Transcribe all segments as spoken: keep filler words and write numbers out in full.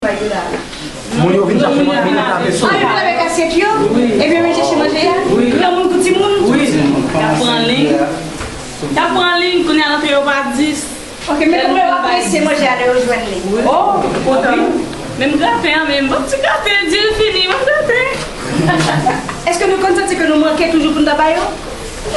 Moun yo vin chache manje, vin lave sou. An yo lave kasyèt yo, epi yo vin chèche manje a. Granmoun kou timoun. Y ap pran liy. Y ap pran liy, kounye a l antre yo pa dis. Ok, men kòman yo apresye manje a lè yo jwenn li? Oh, kontan. Men m graten an, men m pran ti graten, di l fini, m ap graten. Èske nou konn santi ke nou manke toujou pou n ta ba yo?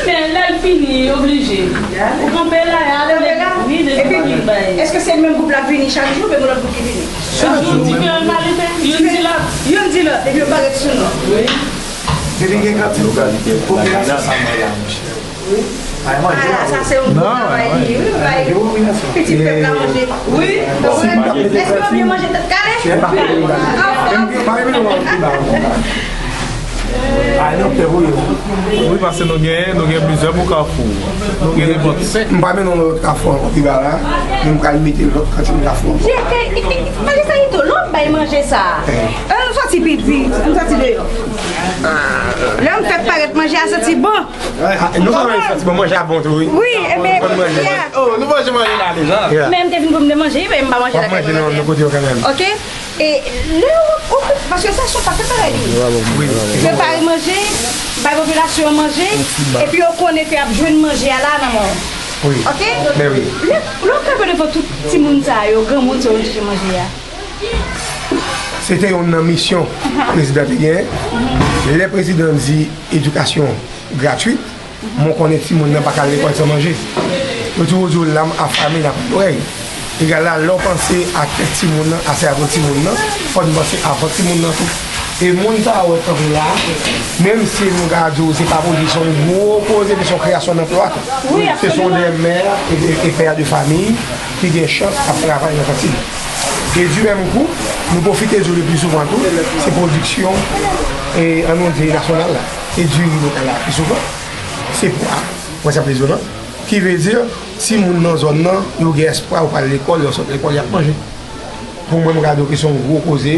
Men lè l fini, oblije. Ou kanpe la, y ale. Kanpe la? Wi, depi epi, mwen bay. Èske se menm gwoup la k vini chak jou, oubyen gen lòt gwoup ki vini? Chak jou, diferan kalite. Youn di lòt. Youn di lòt, epi yo parèt sou nou. Wi. Depi gen kantin, popilasyon sa mwen la, monchè. Ay, manje. Ah, sa se yon bon travay li ye, wi, bay pitit pèp la manje. Wi, èske yo byen manje tèt kale? Ah, ah. Ay, non, pè, wi. Wi, paske nou gen, nou gen plizyè bò Kafou. Nou gen nenpòt senk. M pa mennen yon lòt Kafou ankò pi ba la, men m pral mete lòt kantin Kafou ankò. Jete, i, i, Magistrat Ito, lè w ap bay manje sa a, eh, nou soti pi, pi, nou soti deyò. Lè m fè parèt manje a santi bon. Ah, non sèlman l santi bon, manje a bon tou, wi. Wi, ebyen, bon manje. Oh, nou manje manje la deja. Yeah. Men m te vin pou m te manje, men m pa manje la kay mwen. W ap manje nan, nan kote yo kanmenm. Ok? E lè w, w, paske sa se yon pakèt bagay li ye. Wi. Prepare manje, bay popilasyon an manje, epi yo konnen ke y ap jwenn manje a la nan men w. Wi. Ok? Men wi. Lè, lè w kanpe devan tout timoun sa yo, granmoun sa yo, chèche manje a. Se te youn nan misyon prezidan te genyen. Lè prezidan di edikasyon gratwit, mwen konnen timoun nan pa ka al lekòl san manje. Yo toujou di w, "L'âme affamée n'a pas d'oreille." Egal la, lè w panse a tèt timoun nan, a sèvo timoun nan, fò n panse a vant timoun nan tou. E moun sa yo w ap tande la, menm si nou ka di w se pa politik, se yon gwo koze, se yon kreyasyon danplwa tou. Wi, absoliman. Se son de mè e, e, e pè de fami ki gen chans ap travay nan kantin. E di menm kou, nou pwofite di w le pli souvan tou, se pwodiksyon, e, an nou di nasyonal la. Se diri lokal la pi souvan. Se pwa, mwen sa pi souvan. Ki vle di, timoun nan zòn nan, yo gen espwa, yo pral lekòl, yo sot lekòl, y ap manje. Pou mwen, m gade ke se yon gwo koze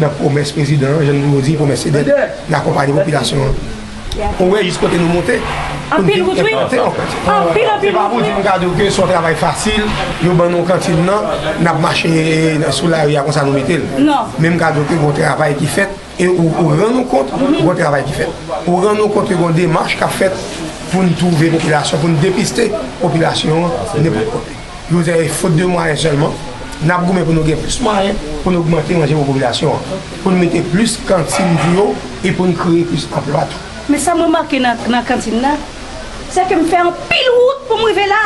nan pwomès prezidan an, jan nou di, pwomès se dèt, n akonpaye popilasyon an. Ou wè jis kote nou monte. Anpil wout, wi. Anpil, anpil wout, wi. Se pa pou di m gade ke se yon travay fasil, yo ban nou kantin nan, n ap mache sou lari a konsa nou mete l. Non. Men m gade ke gon travay ki fèt, e ou, ou rann ou kont gon travay ki fèt. Ou rann ou kont ke gon demach k ap fèt pou n twouve popilasyon, pou n depiste popilasyon an nenpòt kote. Yo di, e fot de mwayen sèlman, n ap goumen pou nou gen plis mwayen pou n ogmante manje pou popilasyon an, pou n mete plis kantin pou yo e pou n kreye plis anplwa tou. Men sa m remake nan, nan kantin nan, se ke m fè anpil wout pou m rive la.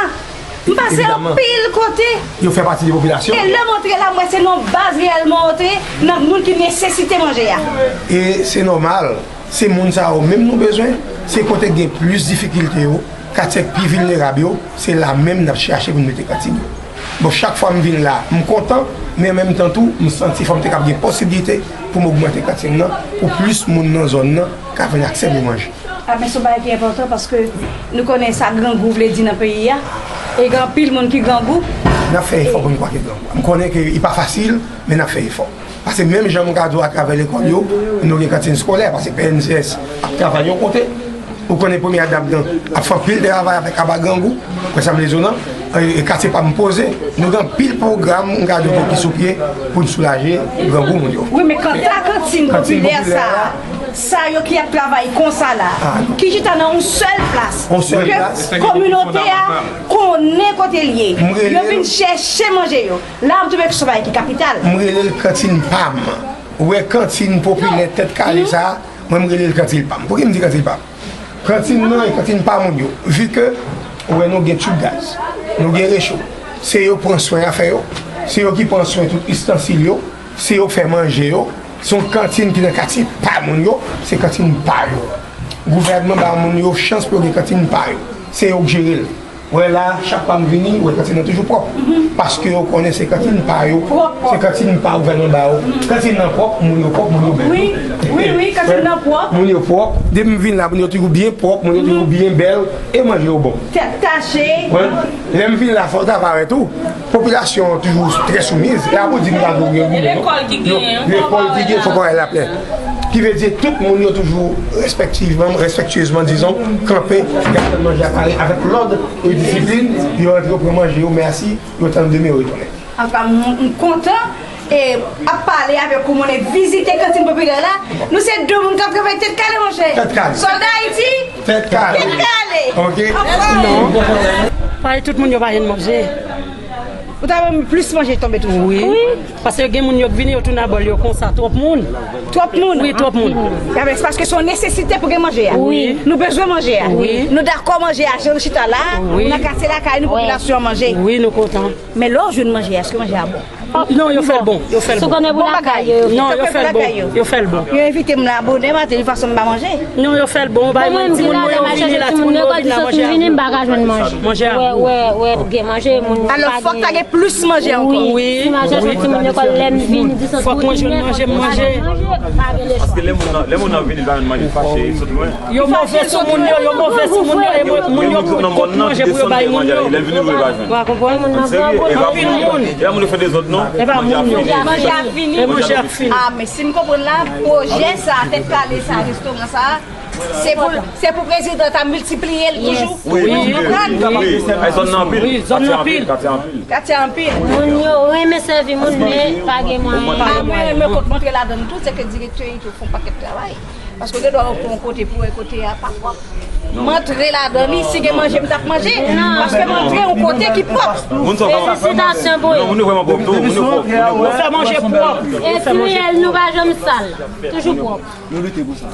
M pase anpil kote. Yo fè pati de popilasyon. E lè m antre la, m wè se nan baz reyèl mwen antre, nan moun ki nesesite manje a. E se nòmal. Se moun sa yo menm nou bezwen, se kote k gen plis difikilte yo, katye k pi vilnerab yo, se la menm n ap chache pou n mete kantin yo. Bon, chak fwa m vin la, m kontan, men an menm tan tou, m santi fò m te kab gen posiblite pou m ogmante kantin nan, pou plis moun nan zòn nan ka jwenn aksè pou manje. A, men se yon bagay ki enpòtan paske nou konnen sa grangou vle di nan peyi a, e gen anpil moun ki grangou. N ap fè efò pou n kwape grangou. M konnen ke li pa fasil, men n ap fè efò. Paske menm jan m ka di w atravè lekòl yo, nou gen kantin eskolè, paske P N C S ap travay yon kote. Ou konnen premye dam nan ap fè anpil travay avèk aba grangou, wè sa m vle di w nan, e, e katye pa m poze. Nou gen anpil pwogram, m ka di w ki sou pye pou n soulaje grangou moun yo. Wi, men kanta kantin popilè sa a, sa yo ki ap travay konsa la, ki chita nan yon sèl plas, ke kominote a konnen kote l ye, yo vin chèche manje yo. La, m twouve ke se yon bagay ki kapital. M rele l kantin pa m. Ou wè kantin popilè tèt kale sa a, mwen m rele l kantin pa m. Poukisa m di kantin pa m? Kantin nan e kantin pa moun yo. Vi ke, ou wè nou gen tib gaz, nou gen recho. Se yo pran swen afè yo. Se yo ki pran swen tout istansil yo. Se yo k fè manje yo. Se yon kantin ki nan katye pa moun yo. Se kantin pa yo. Gouvènman ba moun yo chans pou yo gen kantin pa yo. Se yo k jere l. Wè la, chak fwa m vini, wè kantin nan toujou pwòp. Paske yo konnen se kantin pa yo, se kantin pa gouvènman ba yo. Kantin nan pwòp, moun yo pwòp, moun yo bèl. Wi, wi, wi, kantin nan pwòp. Moun yo pwòp. Depi m vin la, moun yo toujou byen pwòp, moun yo toujou byen bèl, e manje yo bon. Tèt tache. Wè. Lè m vin la, fò sa parèt tou. Popilasyon an toujou trè soumiz. E a pou di m pa dwe gen goumen, non. Lekòl ki genyen, fò kòray la plen. Ki vle di tout moun yo toujou respektivman, respektyezman, dizon, kanpe, y ap tann manje a pare avèk lòd e disiplin, yo rantre, yo pran manje yo, mèsi, yo tann demen, yo retounen. Antouka, m, m kontan E ap pale avèk ou, moun e vizite kantin popilè la. Nou se de moun k ap travay tèt kale, monchè. Tèt kale. Sòlda Ayiti, Tèt kale. Tèt kale. Ok. Anfòm. Parèy tout moun yo pa jwenn manje. Ou ta wè plis manje tonbe toujou. Wi. Paske gen moun yo k vini, yo tounen a bòl yo konsa, twòp moun. Twòp moun. Wi, twòp moun. Anben, se paske se yon nesesite pou gen manje a. Wi. Nou bezwen manje a. Wi. Nou dakò manje a, jan nou chita la, wi, nan katye lakay nou, popilasyon an manje. Wi, nou kontan. Men lè w jwenn manje a, èske manje a bon? Non, yo fè l bon. Yo fè l bon. Sou konnen pou lakay yo. Non, yo fè l bon. Yo fè l bon. Yo envite m la bonè maten, yon fason m pa manje. Non, yo fè l bon. Yo bay moun, timoun mwen yo vini la, timoun mwen yo vini la, manje a bon. Vini, m pa ka jwenn manje. Manje a bon. Wè, wè, wè, gen manje, moun pa gen. Alò, fòk ta gen plis manje ankò. Wi, wi. Si manje sou timoun lekòl, lè m vini, di sou. Fòk mwen jwenn manje, m manje. Pa gen lespri. Paske lè moun nan, lè moun nan vini, l pa jwenn manje, fache, sot lwen. Yo move sou moun yo, yo move sou moun yo, e moun yo pou, pou manje pou yo bay moun yo. Lè vini, yo pa jwenn. Ou pa konprann? Moun nan pran pwoblèm. Anpil moun. E pa moun yo fè dezòd, non. E pa moun yo. Manje a fini. E manje a fini. Ah, men si m konprann la, pwojè sa, tèt kale sa, restoran sa, se pou, se pou prezidan ta miltipliye l toujou. Wi, wi, wi, wi. Ay, zòn nan anpil. Wi, zòn nan anpil. Katye anpil. Katye anpil. Moun yo renmen sèvi moun, men pa gen mwayen. Pa gen mwayen, men kot m antre ladan l tou, se ke direktè Ito fè yon pakèt travay. Paske w gen dwa antre yon kote pou wè kote a pa pwòp. M antre ladan li, si gen manje, m t ap manje. Paske m antre yon kote ki pwòp. Moun sa yo vrèman pwòp tou, moun yo pwòp, moun yo pwòp. Ou fè manje pwòp. Ou fè manje pwòp. Etriyèl nou pa janm sal. Toujou pwòp. Nou lite pou sa.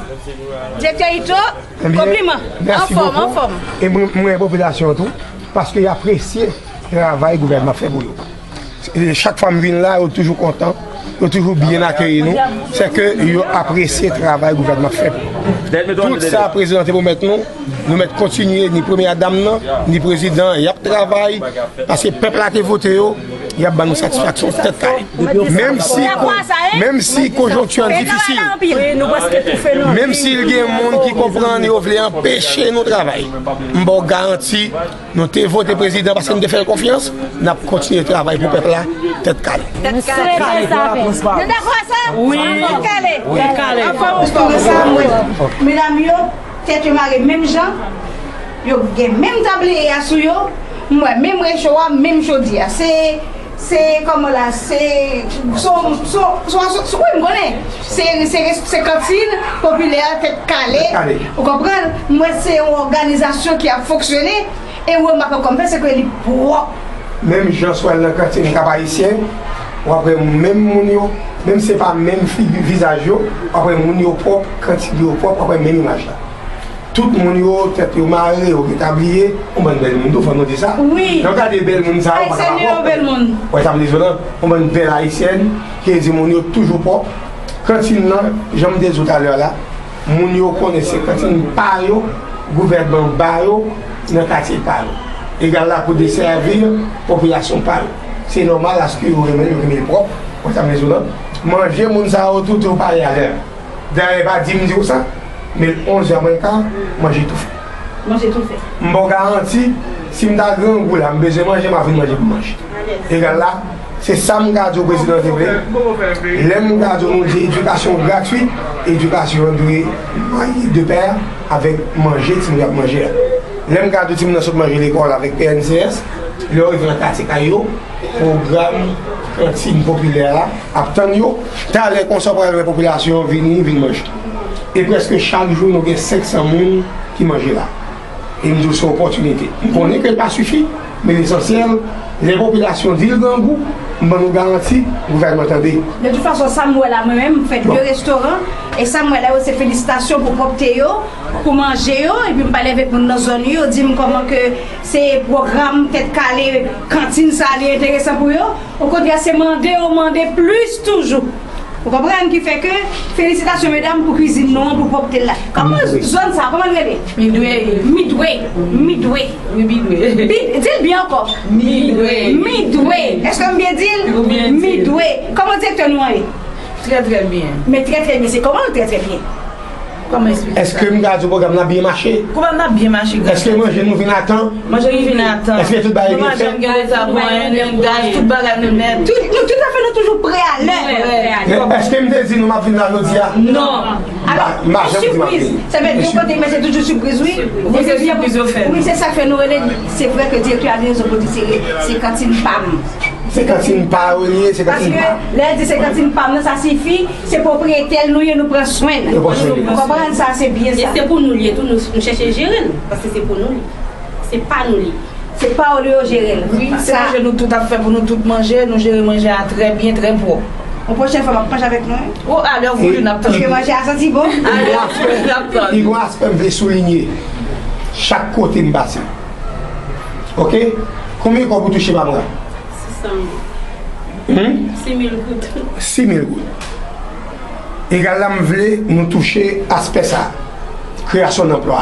Direktè Ito, konpliman. Anfòm, anfòm. E mwen, mwen popilasyon an tou, paske y apresye travay gouvènman ap fè pou yo. E chak fwa m vin la, yo toujou kontan, yo toujou byen akeyi nou. Se ke yo apresye travay gouvènman ap fè pou yo. Tout sa prezidan te pwomèt nou, nou mèt kontinye, ni premyè dam nan, ni prezidan, y ap travay, paske pèp la te vote yo, y ap ban nou satisfaksyon tèt kale. Menm si, menm si konjonkti an difisil, menm si gen moun ki konprann yo vle anpeche nou travay, m ba w garanti, nou te vote prezidan paske nou te fè l konfyans, n ap kontinye travay pou pèp la, tèt kale. Tèt kale. Nou dakò sa? Wi. Tèt kale. Tèt kale. Anfòm, anfòm. Sa, mwen, medam yo, tèt yo mare menm jan, yo gen menm tabliye a sou yo, m wè menm recho a, menm chodyè a. Se, se kòman la, se, se, se, se, wi, m konnen. Se, se, se kantin popilè tèt kale. Tèt kale. Ou konprann? M wè se yon òganizasyon ki ap fonksyone. E ou remake ankò, m fè se ke li pwòp. Menm jan sou al nan kantin Kap Ayisyen, w ap wè menm moun yo, menm se pa menm figi vizaj yo, w ap wè moun yo pwòp, kantin yo pwòp, w ap wè menm imaj la. Tout moun yo, tèt yo mare, yo gen tabliye, yon bann bèl moun tou, fò nou di sa. Wi. Lè w gade bèl moun sa yo, pa ka pa pwòp. Ayisyen yo bèl moun. Wè sa m di sou lan, yon bann bèl ayisyèn, ki vle di moun yo toujou pwòp. Kantin nan, jan m te di w talè a la, moun yo konnen se kantin pa yo, gouvènman ba yo, nan katye pa yo. Egal la pou desèvi popilasyon pa yo. Se nòmal aske yo renmen l, yo renmen l pwòp, wè sa m di w lan. Manje moun sa yo tou, tou pare avè l. Dayè, pa di m di w sa, men onz è mwen ka, manje toufe. Manje toufe. M ba w garanti, si m ta grangou la, m bezwen manje, m a vin manje pou manje. Egal la, se sa m ka di w prezidan te vle. Lè m ka di w nou di edikasyon gratwit, edikasyon an dwe maye de pè avèk manje timoun yo ap manje a. Lè m ka di w timoun nan sot manje lekòl avèk P N C S, lè yo rive nan katye kay yo, pwogram kantin popilè a ap tann yo. Talè konsa w pral wè popilasyon an vini, vin manje. E prèske chak jou nou gen senk san moun ki manje la. E m di w se opòtinite. M konnen ke l pa sifi, men lesansyèl, lè popilasyon di l grangou, m ban nou garanti, gouvènman tande. De tout fason, sa m wè la, mwen menm, m fè de restoran, e sa m wè la yo, se felisitasyon pou pwòpte yo, pou manje yo, epi m pale avèk moun nan zòn yo, yo di m kòman ke se pwogram tèt kale, kantin sa, li enteresan pou yo. Okontrè, se mande yo mande plis toujou. Ou konprann? Ki fè ke, felisitasyon medam pou kwizin nou an, pou pwòpte l la. Kòman zòn sa, kòman l rele? Midway. Midway. Midway. Wi, Midway. Bi-, di l byen ankò. Midway. Midway. Èske m byen di l? Ou byen di l. Midway. Kòman direktè nou an ye? Trè, trè byen. Men trè, trè byen, se kòman l trè, trè byen? Kòman eksplike sa? Èske m ka di w pwogram nan ap byen mache? Pwogram nan ap byen mache, grasye a Dye. Èske manje nou vin a tan? Manje nou vin a tan. Èske tout bagay byen fèt? Nou pa janm gen reta pou anyen, menm gaz, tout bagay nou nèt. Tout, nou, toutafè, nou toujou prè a lè. Prè a lè. Men èske m te di nou m ap vin la jodi a? Non. M pa, m pa janm di m ap vini. Sa vle di yon kote, men se toujou sipriz, wi. Wi, se sipriz yo fè. Wi, se sa k fè nou rele, se vre ke direktè a gen rezon pou di se, se kantin pa m. Se kantin pa yo li ye, se kantin pa. Paske lè l di se kantin pa m nan, sa sifi se pwopriyetè l nou ye, nou pran swen l. Nou pran swen l. Ou konprann sa, se byen sa. E se pou nou li ye tou, nou, nou chèche jere l, paske se pou nou li. Se pa nou li ye. Se pa yo li yo jere l. Wi, se manje nou tout ap fè pou nou tout manje, nou jere manje a trè byen, trè pwòp. Yon pwochèn fwa, m ap manje avèk nou, wi. O, alè vou li n ap tann. Paske manje a santi bon. Alè vou li n ap tann. Li gon aspè m vle soulinye. Chak kote m pase. Oke? Konbyen kòb ou touche pa mwa? Sis san mil. Hmm? Sis mil goud. Sis mil goud. Egal la, m vle nou touche aspè sa a, kreyasyon danplwa.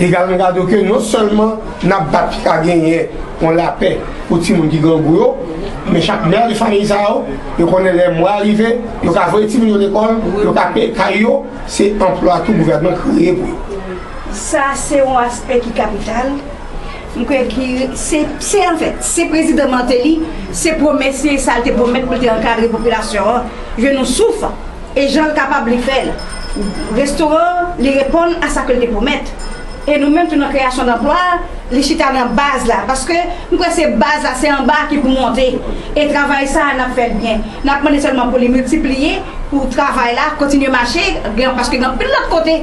Egal, nou gade ke non sèlman n ap bat pou ka genyen yon lapè pou timoun ki grangou yo, men chak mè de fanmi sa yo, yo konnen lè mwa rive, yo ka voye timoun yo lekòl, yo ka peye kay yo, se anplwa tou gouvènman kreye pou yo. Sa se yon aspè ki kapital. M kwè ki se, se anfèt, se prezidan Martelly, se pwomès li, sa l te pwomèt pou l te ankadre popilasyon an, jwenn yon souf. E jan l kapab li fè l. Restoran an, li reponn a sa ke l te pwomèt. E nou menm tou nan kreyasyon danplwa, li chita nan baz la. Paske m kwè se baz la, se anba ki pou monte. E travay sa a, n ap fè l byen. N ap mande sèlman pou li miltipliye, pou travay la kontinye mache, gen, paske gen anpil lòt kote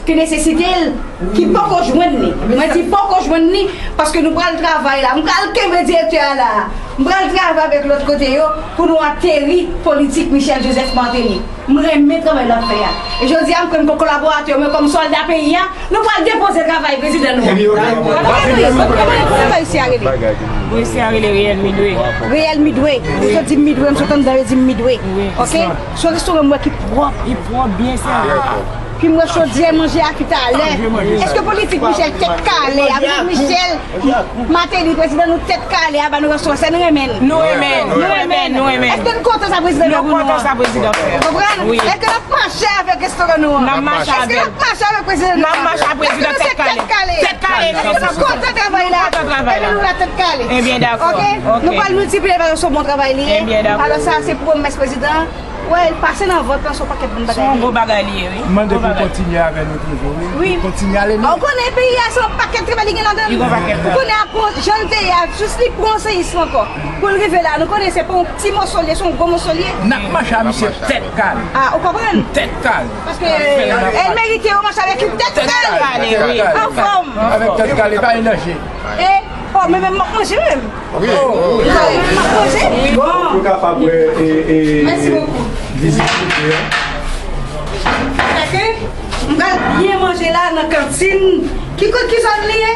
ki nesesite l, ki poko jwenn li. Mwen di poko jwenn li, paske nou pral travay la. M pral kenbe direktè a la. M pral travay avèk lòt kote yo pou nou ateri politik Michel Joseph Martelly. M renmen travay l ap fè a. E jodi a, m kwè m gen kolaboratè mwen kòm sòlda peyi a, nou pral depoze travay prezidan nou an. Epi yo gen... Kòman isi a rele? Bon, isi a rele Reyèl Midway. Reyèl Midway. Wi. Yo di Midway, m sot anndan, yo di Midway. Wi, oke? Se yon restoran m wè ki pwòp. Li pwòp, byen sèvi. Pi m wè chodyè manje a ki talè. Èske politik Michel tèt kale? Avèk Michel Martelly, prezidan nou tèt kale a ba nou restoran, se nou renmen l. Nou renmen l, nou renmen l, nou renmen l. Èske n kontan sa prezidan nou fè pou nou an? Nou kontan sa prezidan fè. Konprann? Wi. Èske n ap mache avèk restoran nou an? N ap mache avè l. Èske n ap mache avèk prezidan nou an? N ap mache avèk prezidan tèt kale. Tèt kale, nou. Èske n ap kontan travay la? Nou kontan travay la. Epi nou la tèt kale. Ebyen, dakò. Oke? Nou pral miltipliye l, paske se yon bon travay li ye. Ebyen, dakò. Alò, sa se pwomès prezidan. Wè, pase nan vant lan, se yon pakèt bon bagay. Se yon gwo bagay li ye, wi. M mande pou kontinye avè nou toujou, wi. Wi. Kontinye ale, non? Ou konnen peyi a, se yon pakèt travay li gen ladan l. Li gon pakèt travay. Ou konnen apre, jan l te ye a, jis li pran seyis ankò. Pou l rive la, nou konnen se pa yon ti moso li ye, se yon gwo moso li ye. N ap mache a misye tèt kale. A, ou konprann? Tèt kale. Paske, e, l merite yo mache avèk li tèt kale. Tèt kale, wi. Anfòm. Avèk tèt kale, pa gen danje. E, o, men, men, m ap manje menm. Wi. M ap manje. Bon. Nou kapab wè, e, e, vizit kote a. Sèke, m pral byen manje la nan kantin. Ki kot, ki zòn li ye?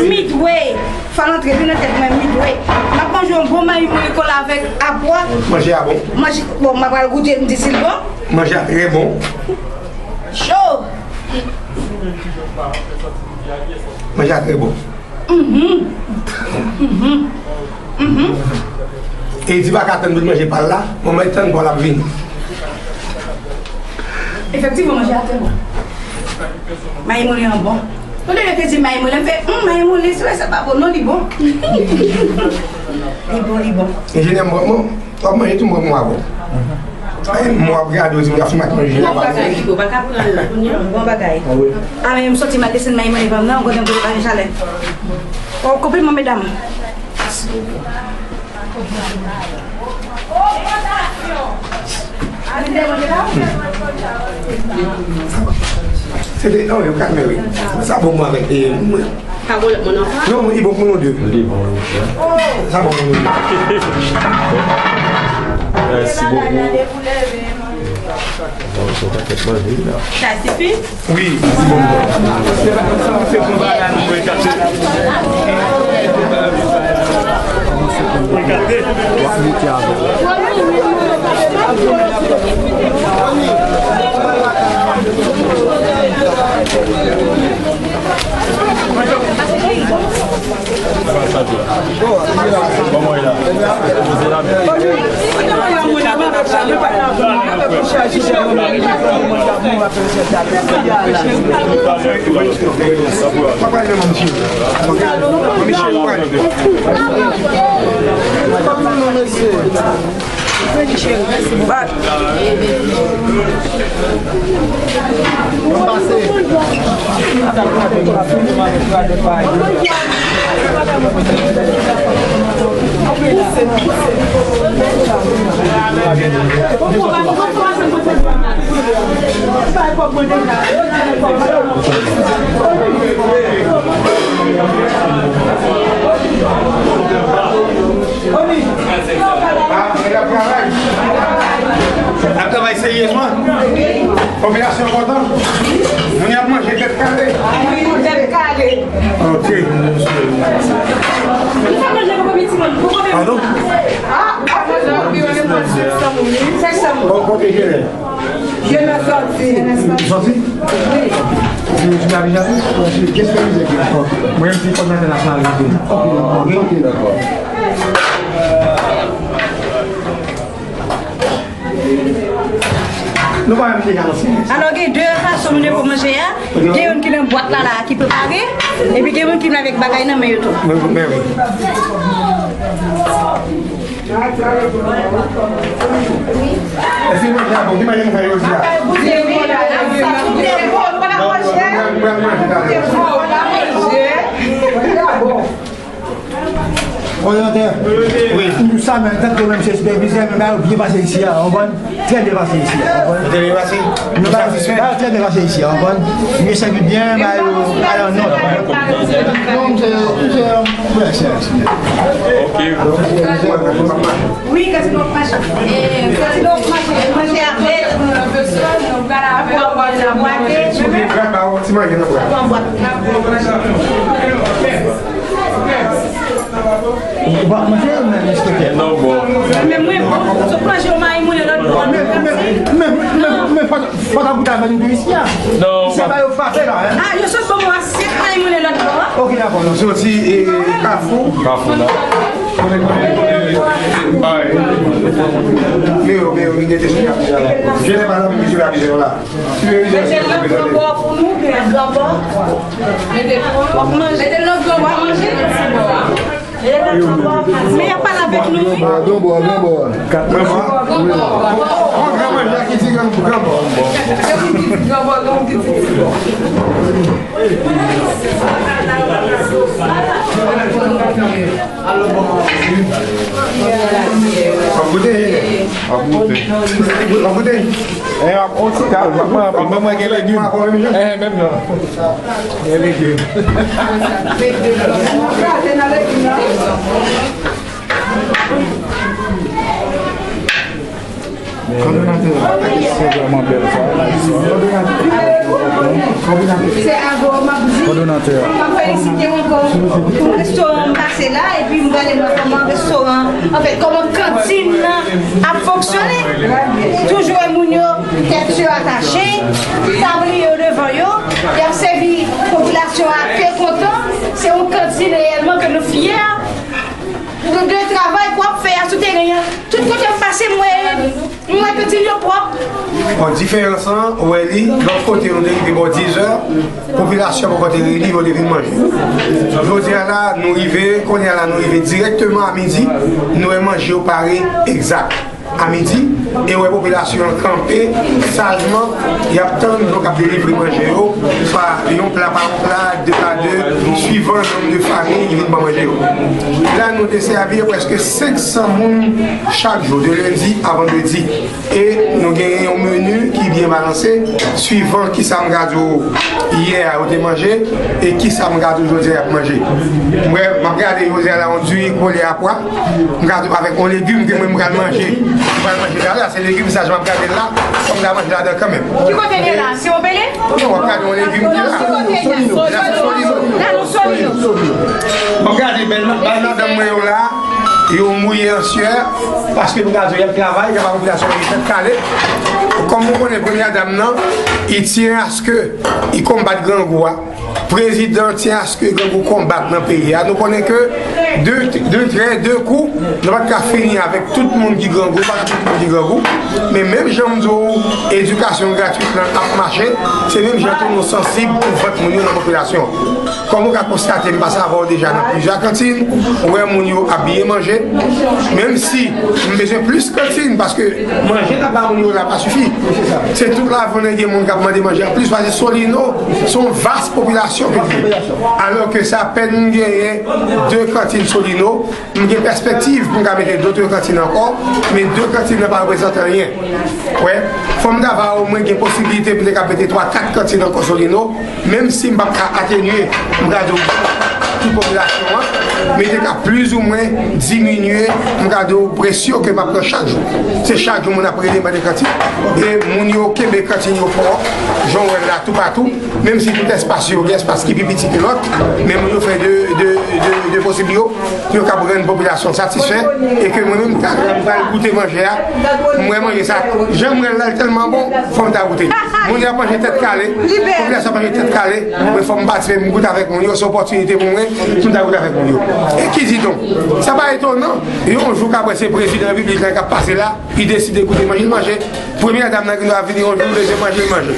Midway. Fò l antre byen nan tèt mwen, Midway. M ap manje yon bon mayi moulen kola avèk apwa. Manje a bon. Manje, bon, m ap pral goute, m di si l bon. Manje a trè bon. Cho. Manje a trè bon. Mhm. Mhm. Mhm. E di pa ka tann pou l manje pa l la, manman tann pa l ap vini. Efektivman, manje a trè bon. Mayi moulen an bon. Tande yo te di mayi moulen, m fè, "Hum, mayi moulen, se vre, sa pa bon, non, li bon." Li bon, li bon. Enjenyè, m pran, w ap manje tou, m pran mwen avè w. Ay, m ap gade w, di m ap fè manje la. Bon bagay, Pipo, pa ka pran l la, kounye a, bon bagay. A, men m soti m al desann mayi moulen pa m nan, ou konnen m kote pa gen chalè. O, konpliman, medam. Se te, o, yo kalme, wi. Sa bon, mwen avèk, e, mwen. Pa bon lòt moun ankò? Non, li bon pou nou de. Li bon, wi. Sa bon pou nou de. Mèsi bokou. Bon, se yon pakèt manje, wi, la. Sa sifi? Wi, li bon. Se konba la nou ekate. Ekate. W ap moute avè l. Ap travay seryezman. Popilasyon kontan. Moun y ap manje tèt kale. Tèt kale. Ok. Padon? Bon, kote Jenè? Jenè sòti. Sòti? Wi. Se ou ki abite la? Kèske vizè ki la? Mwen, se kòdinatè nasyonal vizè. Ok, dakò. Ok, dakò. Nou pa menm deja nan silans. Alò, gen de fason moun yo pou manje a. Gen youn ki nan bwat la, la, ki prepare. Epi gen moun ki vin avèk bagay nan men yo tou. Men, men wi. Èske manje a bon? Ki manje nou fè jodi a? Manje a bon. Manje a bon. Kòdinatè, wi. Nou sa men, tankou menm se sipèvizè, men bagay yo byen pase isi a, w konprann? Trè byen pase isi a, w konprann? Trè byen pase? Nou satisfè? Bagay yo trè byen pase isi a, w konprann? Yo sèvi byen, bagay yo ale an nòt. Non, m se, m se, m se, m se. Ok. Wi, gazino ap mache. E, gazino ap mache, manje avèk, nou pral avèk, nou pral avèk. Ti manje nan bwa. Ou pa manje, men, enspektè? Non, bon. Men mwen, bon, sot manje yon mayi moulen lòt bò. Men, men, men, men, men, fò, fò ta goute avè nou tou isi a. Non, se pa yo frape la, hein? Ah, yo sot ban mwen asyèt mayi moulen lòt bò. Ok, dakò, non. Soti, e, Kafou. Kafou, la. Konnen, konnen, konnen. Ah, wi. Men yo, men yo, men yo, men yo, men yo, men yo, men yo, men yo, la. Mete lòt gran pò pou nou, gran pò. Mete, mete lòt gran pò, manje. Mete lòt gran pò. Men y ap pale avèk nou, wi. Gran pò, gran pò. Gran pò. Gran manje ki di gran, gran pò. Gran pò, gran pò. W ap goute? W ap goute? W ap goute? Eh, w ap on ti kal, w ap pran anpil. Mwen, mwen gen legim. Eh, menm non. Gen legim. Kòdonatè, se vrèman bèl sa. Kòdonatè. Kòdonatè. M ap felisite w ankò pou restoran m pase la, epi m gade mwen kòman restoran, anfèt, kòman kantin nan ap fonksyone. Toujou wè moun yo, tèt yo atache, tabliye yo devan yo, y ap sèvi popilasyon an ak kè kontan. Se yon kantin reyèlman ke nou fyè. Nou de travay pou ap fè a sou teren an. Tout kote m pase, m wè, m wè kantin yo pwòp. Bon, diferans lan, ou wè li, lòt kote nou te rive bò diz è, popilasyon poko te reyini, yo te vin manje. Jodi a la, nou rive, kounye a la, nou rive dirèkteman a midi, nou wè manje yo pare egzak a midi, e wè popilasyon an kanpe sajman, y ap tann nou k ap delivre manje yo, swa yon pla pa yon pla, de pa de, swivan nonb de fanmi ki vin pran manje yo. La, nou desèvi prèske senk san moun chak jou, de lendi a vandredi. E nou genyen yon meni ki byen balanse, swivan kisa m ka di w yè a yo te manje, e kisa m ka di w jodi a y ap manje. M wè, m ap gade jodi a la, yon diri kole a pwa. M ka di w avèk yon legim ke mwen m pral manje. M pral manje talè, se legim sa, jan m ap gade l la, fò m ta manje ladan kanmenm. Ki kote l ye la? Si w pele? Non, w ap gade yon legim ki la. Ki kote l ye? La, nou Solino. M ap gade bèl ma-, bèl madanm mwen yo la, yo mouye an syè, paske m ka di w y ap travay, y ap popilasyon an tèt kale. Kòm nou konnen premyè dam nan, i tyen aske i konbat grangou a. Prezidan tyen aske grangou konbat nan peyi a. Nou konnen ke de, de trè, de kou, nou pa t ka fini avèk tout moun ki grangou, pa tout moun ki grangou. Men menm jan m di w, edikasyon gratwit lan ap mache, se menm jan tou nou sansib pou vant moun yo nan popilasyon. Kòm ou ka konstate, m pase avè w deja nan plizyè kantin, ou wè moun yo ap byen manje, menm si m bezwen plis kantin, paske manje n ap ba moun yo la pa sifi. Se tout lajonnen gen moun k ap mande manje anplis, paske Solino se yon vas popilasyon ke l ye. Alò ke se apèn nou genyen de kantin. Solino, m gen pèspektiv pou m ka mete dòt kantin ankò, men de kantin nan pa reprezante anyen. Wè, fò m ta va omwen gen posibilite pou m te ka mete twa, kat kantin ankò Solino, menm si m p ap ka atenye, m ka di w, tout popilasyon an, men te ka plizoumwen diminye, m ka di w, presyon ke m ap pran chak jou. Se chak jou moun ap rele mande kantin. E moun yo kenbe kantin yo fò, jan w wè l la toupatou, menm si tout espas yo, gen espas ki pi piti ke lòt, men moun yo fè de, de, de, de posib yo, pou yo kab rann popilasyon satisfè, e ke mwen menm, ta, m pral goute manje a, m wè manje sa, jan m wè l la, l tèlman bon, fò m ta goute. Moun yo ap manje tèt kale, popilasyon ap manje tèt kale, mwen fò m patisipe, m goute avèk moun yo, se opòtinite pou mwen, pou m ta goute avèk moun yo. E ki di donk, sa pa etonan, yon jou k apre se prezidan repiblik la k ap pase la, li deside goute manje, l manje. Premyè dam nan gen dwa vini yon jou, dezyèm manje, l manje.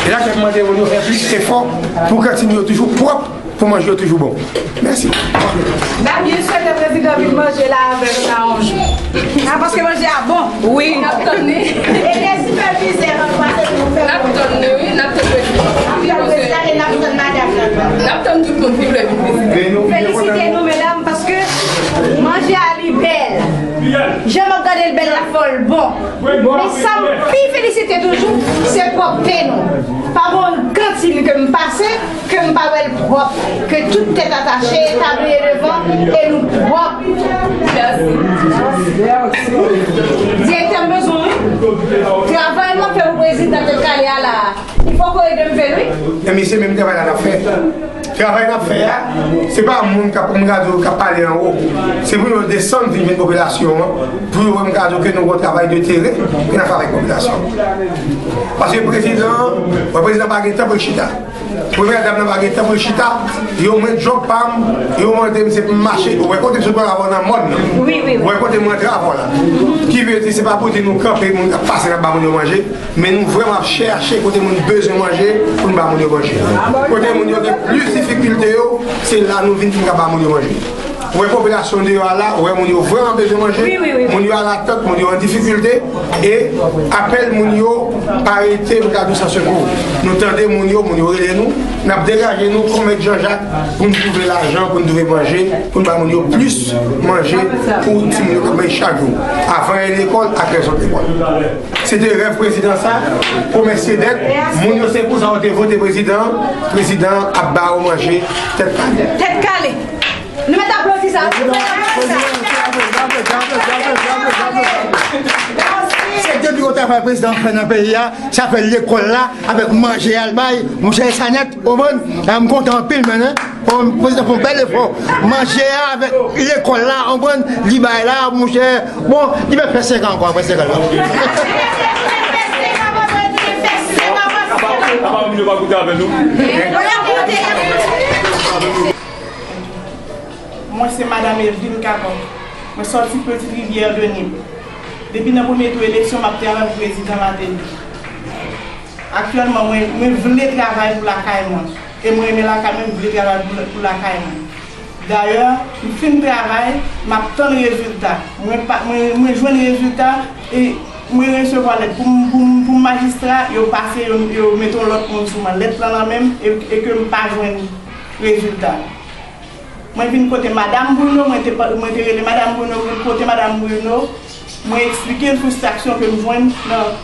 E la, m ap mande moun yo fè plis efò pou kantin yo toujou pwòp, pou manje yo toujou bon. Mèsi. N ap byen swete prezidan vin manje la avè nou nan yon jou. A, paske manje a bon. Wi. N ap tann li. E gen sipèvizè ranplase pou nou fè. N ap tann li, wi. N ap tann li. N ap tann prezidan e n ap tann madanm nan. N ap tann tout moun ki vle vin vizite. Felisite nou, medam, paske manje a li bèl. Jan m ap gade l bèl la, fò l bon. Men sa m pi felisite toujou, se pwòpte nou. Pa gen yon kantin ke m pase, ke m pa wè l pwòp, ke tout tèt atache, tabliye devan, e nou pwòp. Direktè, m bezwen w, wi. Travay m ap fè pou prezidan tèt kale a la, li poko ede m fè l, wi. E men se menm travay la n ap fè. Travay n ap fè a, se pa moun k ap, m ka di w, k ap pale anwo. Se pou yo desann vin jwenn popilasyon an, pou yo wè, m ka di w, ke nou gen yon travay de teren ke n ap fè avèk popilasyon. Paske prezidan, wè, prezidan pa gen tan pou l chita. Premyè dam nan pa gen tan pou l chita. Yo mwen djòb pa m, yo mande m se pou m mache. Ou wè kote m sot pran avè w nan mòn nan. Wi, wi, wi. Ou wè kote m rantre avè w la. Ki vle di se pa pou di nou kanpe, moun k ap pase n ap ba moun yo manje, men nou vrèman ap chèche kote moun bezwen manje pou n ba moun yo manje. Kote moun yo gen plis difikilte yo, se la nou vin pou n ka ba moun yo manje. Ou wè popilasyon deyò a la, ou wè moun yo vrèman bezwen manje, wi, wi, wi, wi, moun yo an atant, moun yo an difikilte, e apèl moun yo pa rete, m ka di w, san sekou. Nou tande moun yo, moun yo rele nou, n ap degaje nou kòm mèt Janjak pou n twouve lajan, pou n twouve manje, pou n ba moun yo plis manje pou timoun yo k ap manje chak jou, avan y ale lekòl ak lè yo sot lekòl. Se te rèv prezidan sa, pwomès se dèt, moun yo se pou sa yo te vote prezidan, prezidan ap ba yo manje tèt kale. Tèt kale. Nou mèt aplodi sa. Nou mèt aplodi sa. Se de pi gwo travay prezidan fè nan peyi a, sa fè lekòl la, avèk manje a l bay, monchè, sa nèt, ou konprann? M kontan anpil, men, hein. Bon, prezidan fè yon bèl efò. Manje a avèk lekòl la, ou konprann, li bay la, monchè. Bon, li mèt fè senk an ankò, apre senk an la. Apa moun yo pa goute avè nou? Mwen se Madanm Evelyne Kakòk. Mwen sòti Petite Rivière de Nip. Depi nan premye tou eleksyon, m ap travay pou prezidan Martelly. Aktyèlman, mwen, mwen vle travay pou lakay mwen. E mwen renmen lakay mwen, m vle travay pou, pou lakay mwen. Dayè, m fin travay, m ap tann rezilta. Mwen pa, mwen, mwen jwenn rezilta e mwen resevwa lèt pou m, pou m, pou m majistra, yo pase, yo, yo mete yon lòt moun sou mwen. Lèt lan nan men m e, e ke m pa jwenn rezilta. Mwen vin kote Madanm Bruno, mwen te, mwen te rele Madanm Bruno, mwen kote Madanm Bruno, mwen eksplike l fristrasyon ke m jwenn nan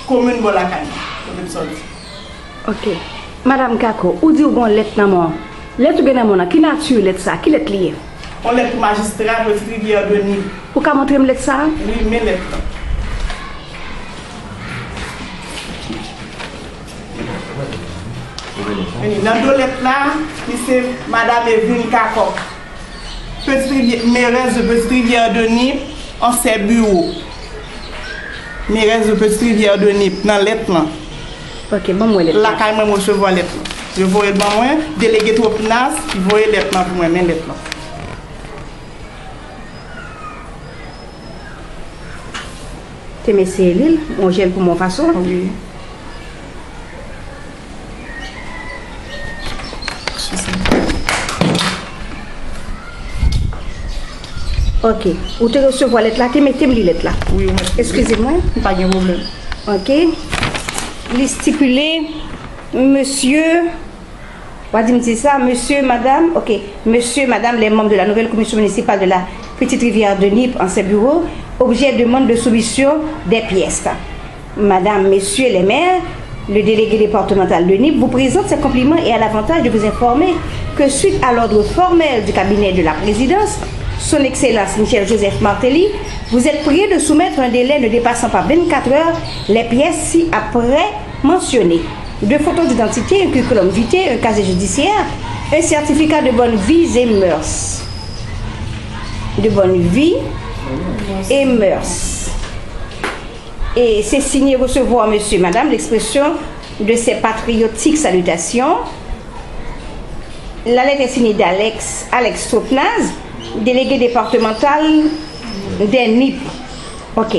komin bò lakay mwen, kote m sòti. Ok. Madanm Kako, ou di w gen yon lèt nan men w. Lèt ou gen nan men w lan, ki nati lèt sa? Ki lèt li ye? Yon lèt pou majistra Petite Rivière de Nip. Ou ka montre m lèt sa a? Wi, men lèt lan. Nan do lèt la, li se Madanm Evelyne Kakòk, Petite Rivière, mairesse de Petite Rivière de Nip, an sè biwo. Mairesse de Petite Rivière de Nip, nan lèt lan. Ok, ban m wè lèt lan. Lakay mwen, m resevwa lèt lan. Yo voye l ban mwen, delege Twopinas, ki voye lèt lan pou mwen, men lèt lan. Te m eseye li l, m wonje l pou m yon fason. Wi. Ok. Ou te resevwa lèt la, te mete m li lèt la. Wi, ou mèt. Eskize mwen. Pa gen pwoblèm. Ok. Li stipile, mesye Ou a di m di sa, monsieur, madame, ok, monsieur, madame, les membres de la nouvelle commission municipale de la Petite Rivière de Nip, ancien bureau, objet demande de soumission des pièces. Madame, messieurs les maires, le délégué départemental de Nip vous présente ses compliments et a l'avantage de vous informer que suite à l'ordre formel du cabinet de la présidence, son Excellence Michel Joseph Martelly, vous êtes prié de soumettre un délai ne dépassant pas vingt-quatre heures les pièces ci-après mentionnées. Deux photos d'identité, un curriculum vitae, un casier judiciaire, un certificat de bonne vie et mœurs. De bonne vie et mœurs. Et c'est signé recevoir, monsieur, madame, l'expression de ses patriotiques salutations. La lettre est signée d'Alex, Alex Tropnaz, délégué départemental de Nip. Ok.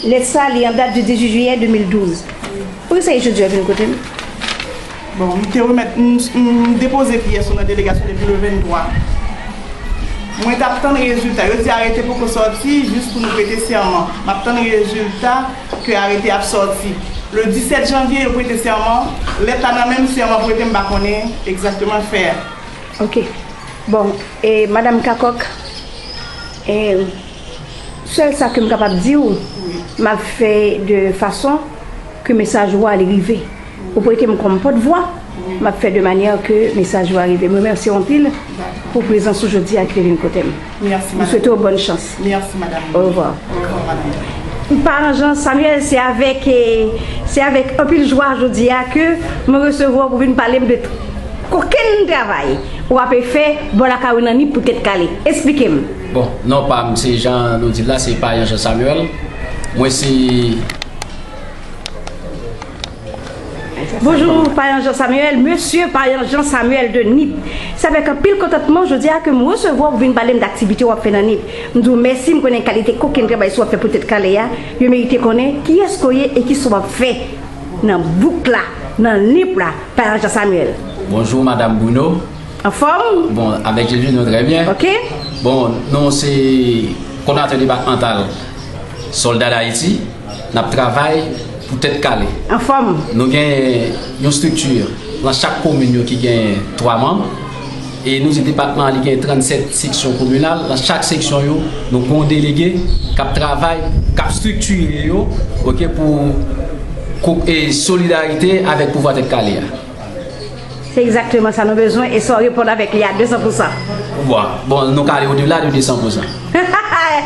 Lèt sa, li an dat du dix-huit juillet deux mille douze. Poukisa jodi a vin kote m? Bon, m te remèt, m, m depoze pyès ou nan delegasyon depi le venntwa. Mwen t ap tann rezilta. Yo di arete poko sòti, jis pou nou prete sèman. M ap tann rezilta ke arete ap sòti. Le disèt janvye, yo prete sèman. Lèt la nan men m, sèman prete, m pa konnen egzakteman fè a. Ok. Bon, e Madam Kakòk, e, sèl sa ke m kapab di w, m ap fè de fason ke mesaj ou a li rive. Ou prete m kòm pòtvwa, m ap fè de manyè ke mesaj ou a rive. M remèsye w anpil pou prezans ou jodi a ki te vin kote m. Mèsi, madam. M swete w bòn chans. Mèsi, madam. Orevwa. Orevwa, madam. Paran Jean Samuel, se avèk, eh, se avèk anpil jwa jodi a ke mwen resevwa w pou vin pale m de kokenn travay ou ape fè bò lakay ou nan Nip pou Tèt Kale. Esplike m. Bon, non pa m, se jan nou di l la, se Payan Jean Samuel. Mwen se Bonjou, Payan Jean Samuel. Mesye Payan Jean Samuel de Nip. Se avèk anpil kontantman jodi a ke m resevwa w pou vin pale m de aktivite w ap fè nan Nip. M di w mèsi, m konnen kalite kokenn travay sa w ap fè pou Tèt Kale a. Yo merite konnen kiyès ke w ye e kisa w ap fè nan bouk la, nan Nip la, Payan Jean Samuel. Bonjou, madam Bruno. Anfòm? Bon, avèk Jezi, nou trè byen. Ok. Bon, nou se kòdonatè depatmantal Sòlda Dayiti. N ap travay pou Tèt Kale. Anfòm. Nou gen yon estrikti nan chak komin yo ki gen twa manm. E nou di depatman an, li gen trannsèt seksyon kominal. Nan chak seksyon yo, nou gen yon delege k ap travay, k ap estriktire yo, ok, pou ko-, e solidarite avèk pouvwa Tèt Kale a. Se egzakteman sa nou bezwen e sa w reponn avèk li a de san pou san. Bon, bon, nou ka ale odela de de san pou san.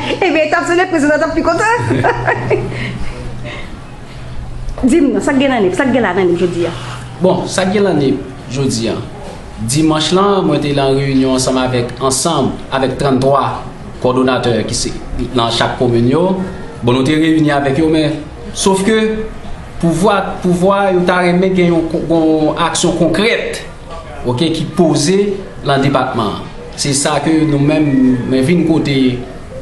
Ebyen, etap se le prezidan t ap pi kontan. Di m non, sa k gen nan Nip, sa k gen la nan Nip jodi a? Bon, sa k gen nan Nip jodi a. Dimanch lan, mwen te lan reyinyon ansanm avèk, ansanm avèk tranntwa kòdonatè ki se nan chak komin yo. Bon, nou te reyini avèk yo, men sof ke pouvwa, pouvwa yo ta renmen gen yon, yon aksyon konkrèt, ok, ki poze nan depatman an. Se sa ke nou menm, mwen vin kote,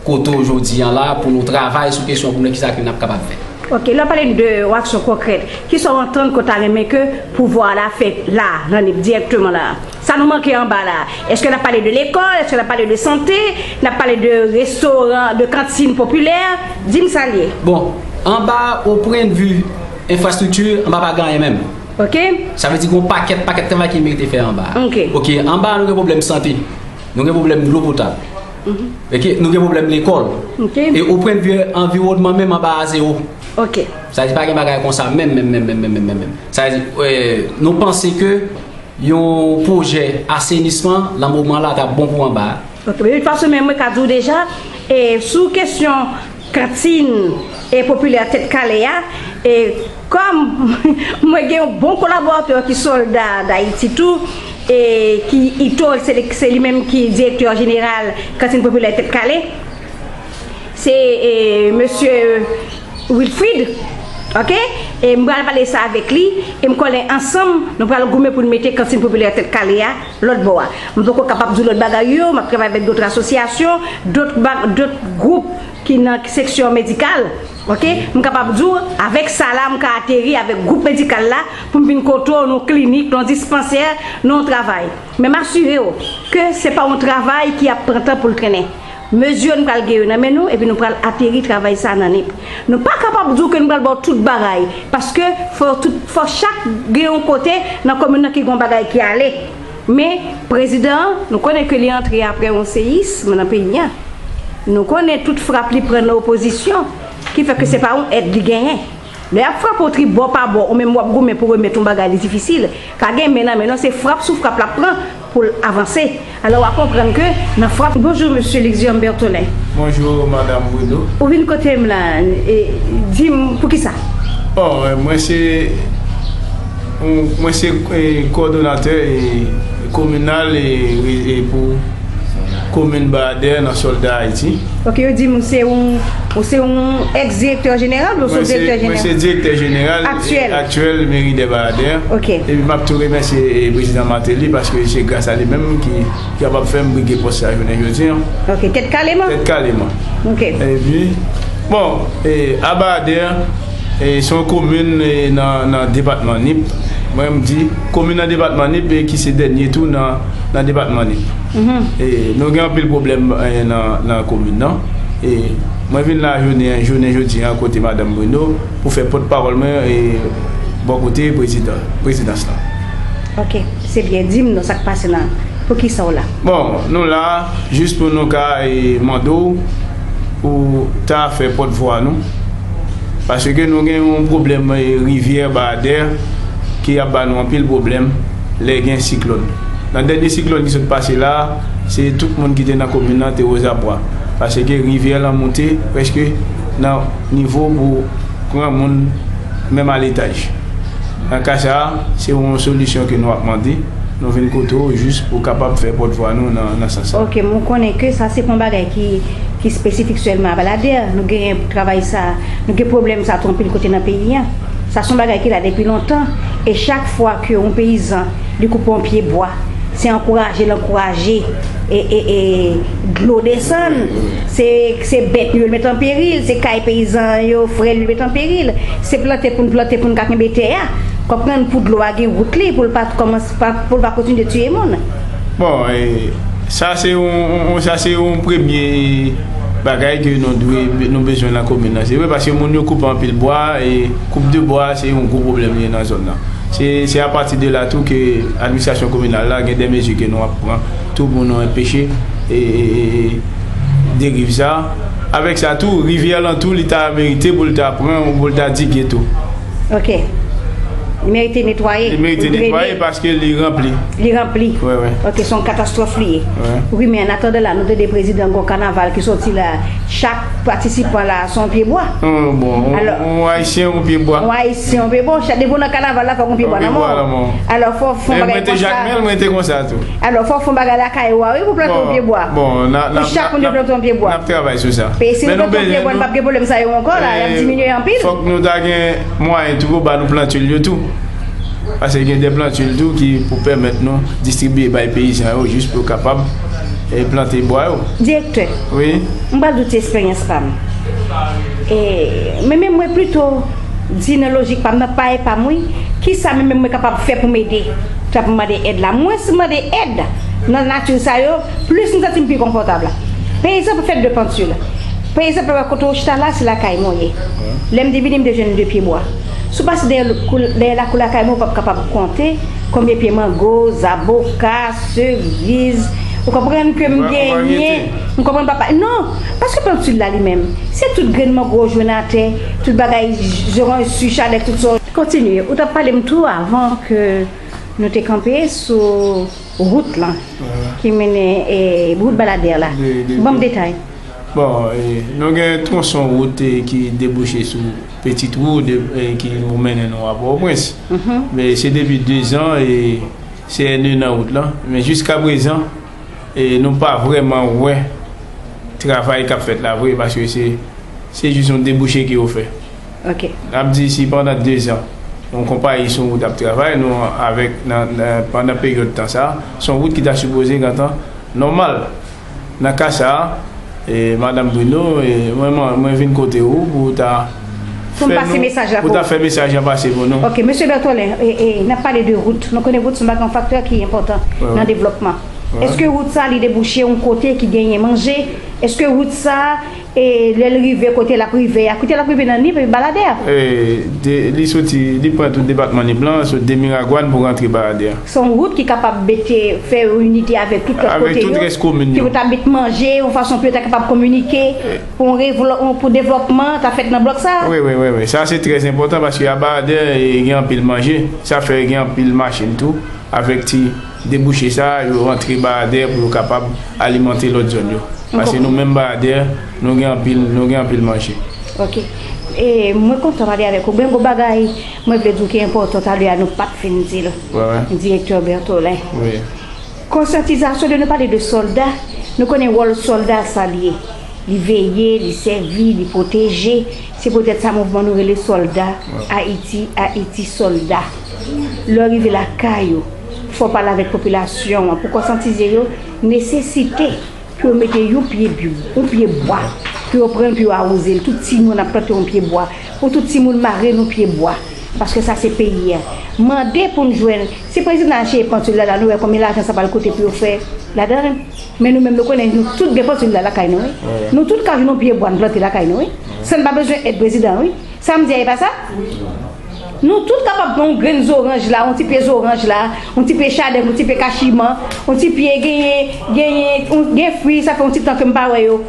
kote w jodi a la pou nou travay sou kesyon pou nou kisa ke n ap kapab fè. Ok, lè w pale de yon aksyon konkrèt, kisa w antann ke w ta renmen ke pouvwa a la fè la, nan Nip, dirèkteman la? Sa nou manke anba la? Èske n ap pale de lekòl? Èske n ap pale de sante? N ap pale de restoran, de kantin popilè? Di m sa l ye. Bon, anba, o pwen de vi enfrastrikti, anba pa gen anyen menm. Ok. Sa vle di gen yon pakèt, pakèt travay ki merite fè anba. Ok. Ok, anba nou gen pwoblèm sante. Nou gen pwoblèm dlo potab. Mhm. Ok, nou gen pwoblèm lekòl. Ok. E o pwen de vi anviwònman menm anba a zewo. Ok. Sa vle di pa gen bagay konsa menm, menm, menm. Sa vle di, eh, nou panse ke yon pwojè asenisman nan moman la t ap bon pou anba a. Ok, men de tout fason, men mwen ka di w deja, e, sou kesyon kantin e popilè Tèt Kale a, e, kòm mwen gen yon bon kolaboratè ki Sòlda Dayiti tou, e ki Ito, se li, se li menm ki direktè jeneral kantin popilè Tèt Kale, se, e, mesye Wilfrid, ok? E m pral pale sa avèk li, e m konnen ansanm, nou pral goumen pou n mete kantin popilè Tèt Kale a lòt bò a. M poko kapab di w lòt bagay yo, m ap travay avèk dòt asosyasyon, dòt ba-, dòt gwoup ki nan seksyon medikal, ok? M kapab di w, avèk sa la, m ka ateri avèk gwoup medikal la pou m vin kote w, nan yon klinik, nan yon dispansè, nan yon travay. Men m asire w ke se pa yon travay ki ap pran tan pou l trennen. Mezi yo n pral gen yo nan men nou, epi nou pral ateri travay sa nan Nip. Nou pa kapab di w ke nou pral ba w tout bagay, paske fò tout, fò chak gen yon kote nan komin nan ki gen yon bagay ki ale. Men, prezidan an, nou konnen ke li antre apre yon seyism nan peyi a. Nou konnen tout frap li pran nan opozisyon, ki fè ke se pa yon èd li genyen. Lè y ap frape w tribò pa bò, ou menm w ap goumen pou remèt yon bagay, li difisil. Ka gen men nan men non, se frap sou frap l ap pran pou l avanse. Alò, w a konprann ke nan frap. Bonjou, mesye Luxium Bertholin. Bonjou, madanm Bruno. Ou vin kote m la, e, di m poukisa? Bon, e, mwen se, mwen se, e, kowòdonatè, e, kominal, e, e, e pou komin Baladè nan Sòlda Ayiti. Ok, yo di m ou se yon, ou se yon ex direktè jeneral, ou se direktè jeneral? Mwen se direktè jeneral aktyèl meri dè Baladè. Ok. Epi m ap tou remèsye, e, prezidan Martelly paske se gras a li menm ki, ki kapab fè m brige pòs sa jounen jodi an. Ok, tèt kale man. Tèt kale man. Ok. Epi, bon, e, a Baladè, e, se yon komin, e, nan, nan depatman Nip. Mwen m di, komin nan depatman Nip, e, ki se dènye tou nan, nan depatman Nip. E, nou gen anpil pwoblèm, e, nan, nan komin nan. E, mwen vin la jounen, jounen jodi an kote madanm Bruno pou fè pòtpawòl mwen, e, bò kote prezidan, prezidans lan. Ok, se byen. Di m non sa k pase nan, poukisa w la? Bon, nou la jis pou nou ka, e, mande w pou ta fè pòtvwa nou. Paske nou gen yon pwoblèm, e, rivyè Baladè ki ap ba nou anpil pwoblèm lè gen siklòn. Nan dènye siklòn ki sot pase la, se tout moun ki te nan komin nan te ozabwa. Paske rivyè lan moute prèske nan nivo pou granmoun menm aletaj. Nan ka sa a, se yon solisyon ke nou ap mande. Nou vin kote w jis pou kapab fè pòtvwa nou nan, nan sans sa. Ok, mwen konnen ke sa se pa yon bagay ki, ki espesifik sèlman a Baladè. Nou genyen travay sa, nou gen pwoblèm sa tou anpil kote nan peyi a. Sa se yon bagay ki la depi lontan. E chak fwa ke yon peyizan, li koupe yon pye bwa, se ankouraje l ankouraje, e, e, e, dlo desann. Se, se bèt nou yo l met an peril, se kay peyizan yo, frè l yo l met an peril. Se plante pou n plante pou n ka kenbe tè a. Konprann pou dlo a gen wout li, pou l pa kòmanse, pa, pou l pa kontinye tiye moun. Bon, e, sa se yon, yon, sa se yon premye bagay ke nou dwe, nou bezwen nan komin nan. Se vre, paske moun yo koupe anpil bwa, e koup de bwa, se yon gwo pwoblèm li ye nan zòn nan. Se, se apati de la tou ke administrasyon kominal la gen de mezi ke nou ap pran tou pou nou anpeche, e, e, e, e, deriv sa. Avèk sa tou, rivyè lan tou, li ta merite pou l ta pran, pou l ta dige tou. Ok. Li merite netwaye. Li merite netwaye paske li ranpli. Li ranpli. Wi, wi. Ok, se yon katastwòf li ye. Wi. Wi, men an atandan la, nou tande prezidan gon kanaval ki soti la. Chak patisipan la, se yon pye bwa. Bon, yon Ayisyen, yon pye bwa. Yon Ayisyen, yon pye bwa. Chak depi w nan kanaval la, fòk yon pye bwa nan men w. Alò, fò w fè yon bagay konsa. Mwen te Jakmèl, mwen te konsa tou. Alò, fò w fè yon bagay lakay ou a, wi, pou plante yon pye bwa. Pou chak moun yo plante yon pye bwa. N ap travay sou sa. Paske si nou plante yon pye bwa, nou p ap gen pwoblèm sa yo ankò la, y ap diminye anpil. Fòk nou ta gen mwayen tou pou ba nou plantil yo tou. Paske gen de plantil tou ki pou pèmèt nou distribiye bay peyizan yo jis pou yo kapab, e, plante bwa yo. Direktè, wi, m pral di w ti esperyans pa m. E, men menm mwen plito di nan lojik pa m, nan paye pa m, wi. Kisa men menm mwen kapab fè pou m ede? Sa pou m mande èd la. Mwens m mande èd nan nati sa yo, plis m santi m pi konfòtab la. Peyizan pa fèt de plantil. Peyizan pa wè kote w chita la, se lakay mwen w ye. Lè m te vini, m te jwenn de pye bwa. Si w pase dèyè lakou lakay mwen, ou p ap kapab konte konbyen pye mango, zaboka, seriz. Ou konprann ke m genyen. M konprann papa. Non, paske plantil la li menm, se tout grenn mango w jwenn atè, tout bagay, zoranj, sichadèk, tout sa. Kontinye. Ou t ap pale m tou avan ke nou te kanpe sou wout lan ki mennen, e, wout Baladè la. Ban m detay. Bon, e, nou gen twonson wout, e, ki debouche sou Petit Trou, de, e, ki pou mennen nou a Pòtoprens. Men se depi dezan, e, C N E nan wout lan. Men jiskaprezan, e, nou pa vrèman wè travay k ap fèt la vre, paske se, se jis yon debouche ke yo fè. Ok. N ap di si pandan dezan, yon konpayi sou wout ap travay, nou avèk nan, nan, pandan peryòd tan sa a, se yon wout ki ta sipoze gentan nòmal. Nan ka sa a, e, Madanm Bruno, e, mwen, mwen, mwen vin kote ou pou ta pou m pase mesaj la pou ta fè mesaj la pase pou nou. Ok, mesye Bertholin, e, e, n ap pale de wout. Nou konnen wout se yon faktè ki enpòtan nan devlòpman. Èske wout sa li debouche yon kote ki genyen manje? Èske wout sa, e, lè l rive kote l ap rive a, kote l ap rive nan Nip epi Baladè? E, de, li soti, li pran tout depatman Nip lan, sot de Miragwàn pou rantre Baladè. Se yon wout ki kapab mete, fè yon inite avèk tout lòt kote yo, ki pou ta met manje, yon fason pou yo ta kapab kominike, pou yon revlo-, pou devlòpman ta fèt nan blòk sa. Wi, wi, wi, wi. Sa se trè enpòtan paske a Baladè, e, gen anpil manje. Sa fè gen anpil machin tou. Avèk ti debouche sa, yo rantre Baladè pou yo kapab alimante lòt zòn yo. Paske nou menm Baladè, nou gen anpil, nou gen anpil manje. Ok. E mwen kontan pale avèk ou. Gen yon bagay mwen vle di w ki enpòtan talè a nou pa t fin di l. Wi, wi. Direktè Bertholin. Wi. Konsyantizasyon de, nou pale de sòlda, nou konnen wòl sòlda sa l ye. Li veye, li sèvi, li pwoteje. Se poutèt sa mouvman nou rele sòlda Ayiti, Ayiti sòlda. Lè w rive lakay ou, fò w pale avèk popilasyon an pou konsyantize yo nesesite pou yo mete yon pye bib, yon pye bwa, pou yo pran l, pou yo awoze l. Tout timoun ap plante yon pye bwa. Pou tout timoun mare yon pye bwa. Paske sa se peyi a. Mande pou n jwenn. Si prezidan achte pantil la, la, nou wè konbyen lajan sa pral koute pou yo fè ladan l. Men nou menm, nou konnen nou tout gen pantil la lakay nou, wi. Wi. Nou tout ka jwenn yon pye bwa n plante lakay nou, wi. San n pa bezwen èd prezidan, wi. Sa m di a, e pa sa? Nou tout kapab pran yon grenn zoranj la, yon ti pye zoranj la, yon ti pye chadèk, yon ti pye kachiman, yon ti pye genyen, genyen, yon, gen fwi, sa fè yon ti tan ke m pa wè yo.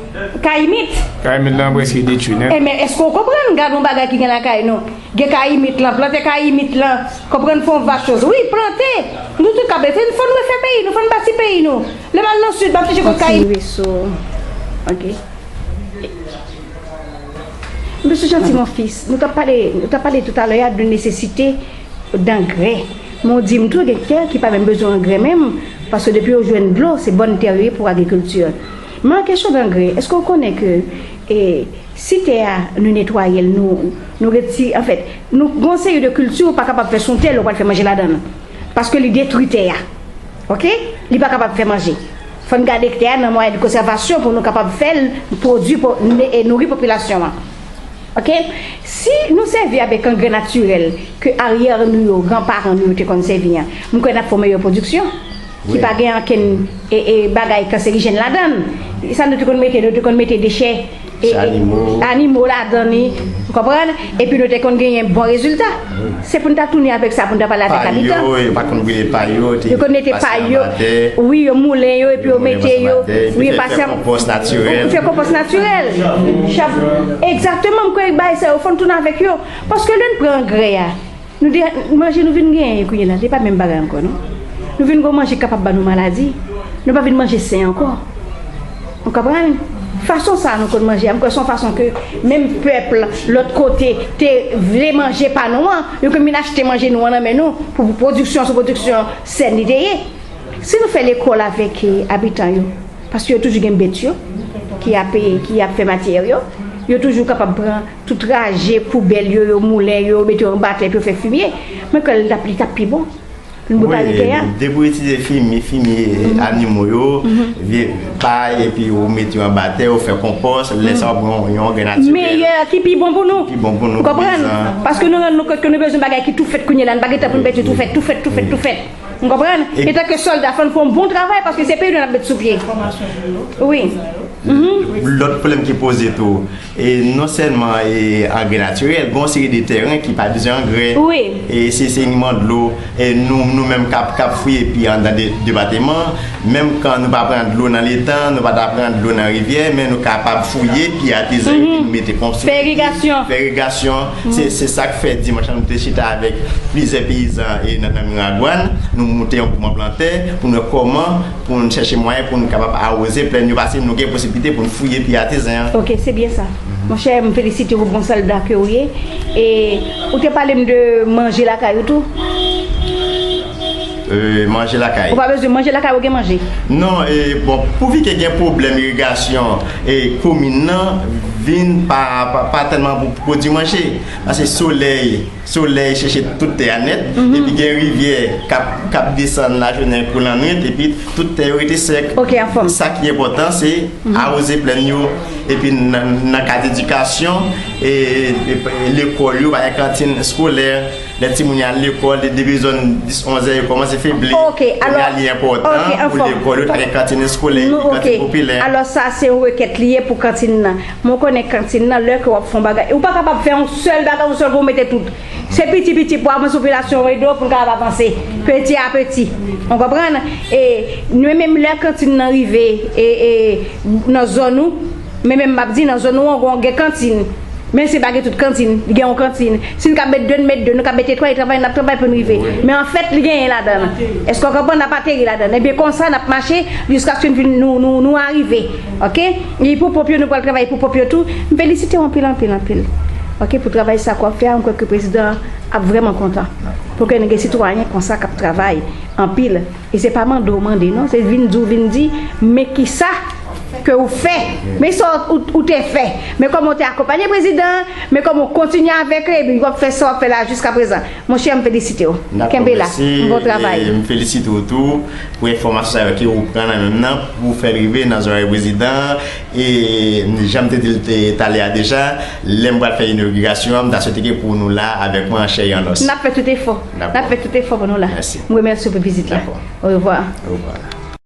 Kayimit. Kayimit lan prèske detwi nèt. Enben, èske w konprann? Gade yon bagay ki gen lakay nou. Gen kayimit lan, plante kayimit lan. Konprann, fè yon va choz. Wi, plante. Nou tout ka plante. Fò n refè peyi nou, fò n bati peyi nou. Lè m al nan sid, m ap chèche kot kayimit. Kontinye sou, ok. Mesye Jeanty, mon fils, nou t ap pale, nou t ap pale toutalè a de nesesite dangrè. Men w di m tou, gen tè ki pa menm bezwen angrè menm, paske depi yo jwenn dlo, se bòn tè yo ye pou agrikilti. Men an kesyon dangrè, èske w konnen ke, e, si tè a, nou netwaye l, nou, nou retire, anfèt, nou, gon seri de kilti ou pa kapab fè sou tè lè w pral fè manje ladan l, paske li detwi tè a. Ok? Li pa kapab fè manje. Fò n gade tè a nan mwayen de konsèvasyon pou nou kapab fè l pwodui, pou, e nouri popilasyon an. Ok? Si nou sèvi avèk angrè natirèl ke aryè nou yo, granparan nou yo te konn sèvi an, m kwè n ap fè yon meyè pwodiksyon, ki pa gen ankenn, e, e, bagay kanserijèn ladan l. Sa nou te konn mete, nou te konn mete dechè e, e, animo ladan li, ou konprann? Epi nou te konn genyen bon rezilta. Wi. Se pou n ta tounen avèk sa, pou n ta pale avèk abitan. Pay yo, yo pa konn brile pay yo, yo konn mete pay yo. Wi, yo moulen yo, epi yo mete yo. Wi, pase an konpòs natirèl. Fè konpòs natirèl. Egzakteman, m kwè bagay sa yo, fò n tounen avèk yo. Paske lè n pran angrè a, nou de, manje nou vin genyen kounye la, se pa menm bagay ankò, non. Nou vin gen manje k kapab ba nou maladi. Nou pa vin manje sen ankò. Ou konprann? Fason sa a nou konn manje a, m kwè se yon fason ke menm pèp lòt kote te vle manje pa nou an, yo konn vin achte manje nou an nan men nou, pou pwodiksyon, se pwodiksyon sèn li te ye. Si nou fè lekòl avèk, e, abitan yo, paske yo toujou gen bèt yo, ki ap, e, ki ap fè matyè yo, yo toujou kapab pran tout raje poubèl yo, yo moulen yo, mete yo anba tè, epi yo fè fimye. Mwen kwè l t ap, li t ap pi bon. Pou nou prepare tè a. Wi, depi w itilize fimye, fimye animo yo, vye pay, epi ou mete yo anba tè, ou fè konpòs, lè sa w pran yon, yon angrè natirèl. Meyè, ki pi bon pou nou. Pi bon pou nou, pou peyizan. Ou konprann? Paske nou rann nou kont ke nou bezwen bagay ki tou fèt kounye la, nou pa gen tan pou nou pèdi tou fèt, tou fèt, tou fèt, tou fèt. Ou konprann? Etanke sòlda, fò n fè yon bon travay, paske se peyi nou n ap met sou pye. Wi. Lòt pwoblèm ki poze tou, e non sèlman, e, angrè natirèl, gen yon seri de tèren ki pa bezwen angrè. Wi. E se, se sèlman dlo, e nou, nou menm k ap, k ap fouye pi anndan de, depatman, menm kan nou pa pran dlo nan letan, nou pa ta pran dlo nan rivyè, men nou kapab fouye pi atezan epi nou mete konstwi. Fè irigasyon. Fè irigasyon. Se, se sa k fè dimanch lan nou te chita avèk plizyè peyizan e nan, nan Miragwàn, nou moute yon goupman plantè pou nou wè kòman pou n chèche mwayen pou n kapab awoze plèn yo, paske nou gen posiblite pou n fouye pi atezan an. Ok, se byen sa. Monchè, m felisite w, bon sòlda ke w ye. E ou te pale m de manje lakay ou tou? E, manje lakay. Ou pa bezwen manje lakay, ou gen manje. Non, e, bon, pouvi ke gen pwoblèm irigasyon, e, komin nan vin pa, pa, pa tèlman pou pwodui manje. Paske solèy, solèy cheche tout tè a nèt, epi gen rivyè k ap, k ap desann lajounen kou lannwit, epi tout tè yo rete sèk. Ok, anfòm. Sa ki enpòtan, se awoze plèn yo, epi nan, nan kad edikasyon, e, e, lekòl yo, pa gen kantin eskolè, lè timoun yo al lekòl, de, depi zòn dis, onz è, yo kòmanse feble. Ok, alò, Kounye a, li enpòtan ok, pou anfòm. Lekòl yo ta gen kantin eskolè, epi Nou, ok. Kantin popilè. Alò, sa se yon rekèt li ye pou kantin nan. Men w konnen kantin nan, lè ke w ap fè yon bagay, ou pa kapab fè yon sèl bagay, yon sèl kou w mete tout. Se piti piti pou avanse popilasyon ede w pou n kapab avanse. Peti a peti. Ou konprann? E nou menm lè kantin nan rive e, e, nan zòn ou, men menm m ap di nan zòn ou an gen kantin. Men se pa gen tout kantin, li gen yon kantin. Si n ka met de, n met de, nou ka mete twa, e travay, n ap travay pou n rive. Men anfèt, li genyen ladan l. Èske w konprann? N ap ateri ladan l. Ebyen konsa, n ap mache jiskaske n fin, nou, nou, nou arive. Ok? E pou pòp yo, nou pral travay pou pòp yo tou. M felisite w anpil, anpil, anpil. Ok, pou travay sa k w ap fè a, m kwè ke prezidan an ap vrèman kontan. Pou ke nou gen sitwayen konsa k ap travay anpil. E se pa mande w mande, non. Se vin di w vin di, men kisa ke ou fè. Men sa ou, ou te fè. Men kòman w te akonpanye prezidan an, men kòman w kontinye avèk li, epi w ap fè sa w ap fè la jiska prezan. Monchè, m felisite w. Kenbe la. Bon travay. M felisite w tou pou enfòmasyon sa yo ke ou pran nan men m nan pou fè l rive nan zòrèy prezidan an. E jan m te di l te talè a deja, lè m pral fè inogirasyon an, m ta swete ke pou nou la avèk mwen an chè e an os. N ap fè tout efò. N ap fè tout efò pou nou la. Mèsi. M remèsye w pou vizit la. Dakò. Orevwa. Orevwa.